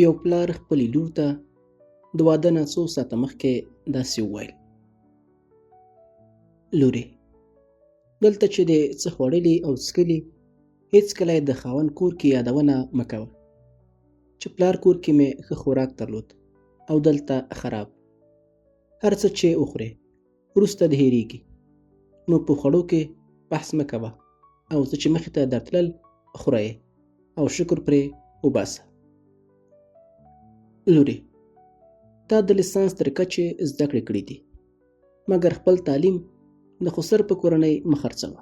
یو پلار خپلې لور ته د واده نه څو ساعته مخکې داسې وویل: لورې، دلته چې دې څه خوړلي او څکلي، هېڅکله یې د خاوند کور کې یادونه مه کوه چې پلار کور کې مې ښه خوراک درلود او دلته خراب. هر څه چې وخورې وروسته دې هېرېږي، نو په خوړو کې بحث مه کوه او څه چې مخې ته درتلل خوره یې او شکر پرې وباسه. لورې، تا د لیسانس تر کچې زده کړې کړې دي، مګر خپل تعلیم د خسر په کورنۍ مه خرڅوه.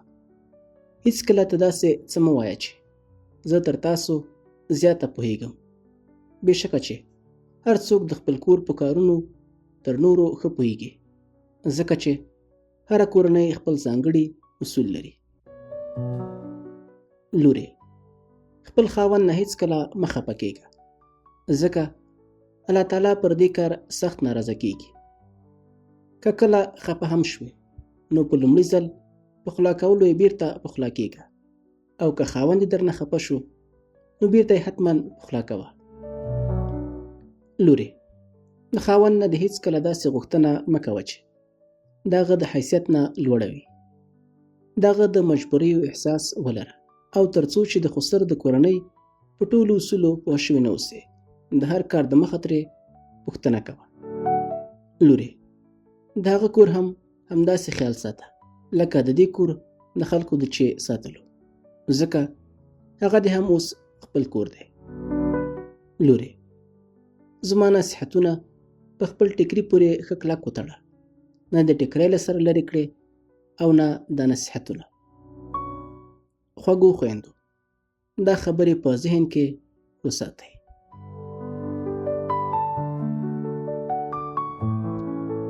هیڅکله ته داسې څه مه وایه چې زه تر تاسو زیاته پوهیږم. بېشکه چې هر څوک د خپل کور په کارونو تر نورو ښه پوهیږي، ځکه چې هره کورنۍ خپل ځانګړي اصول لري. لورې، خپل خاوند نه هیڅکله مه خپه کېږه، ځکه الله تعالی پر دې کار سخت ناراضه کیږي. که کله خپه هم شوې، نو په لومړي ځل پخلا کولو یې بیرته پخلا کېږه، او که خاوند یې درنه خپه شو، نو بیرته یې حتما پخلا کوه. لورې، د خاوند نه د هیڅکله داسې غوښتنه مه کوه چې د هغه د حیثیت نه لوړه وي. د هغه د مجبوریو احساس ولره، او تر څو چې د خسر د کورنۍ په ټولو اصولو پوه شوي نه اوسې، د هر کار د مخه ترې پوښتنه کوه. لورې، د هغه کور هم همداسې خیال ساته لکه د دې کور د خلکو د چې ساتلو، ځکه هغه دې هم اوس خپل کور دی. لورې، زما نصیحتونه په خپل ټیکري پورې ښه کلک وتړه، نه د ټیکری له سره لرې کړې او نه د نصیحتونه. خوږو خویندو، دا خبرې په ذهن کې وساتئ.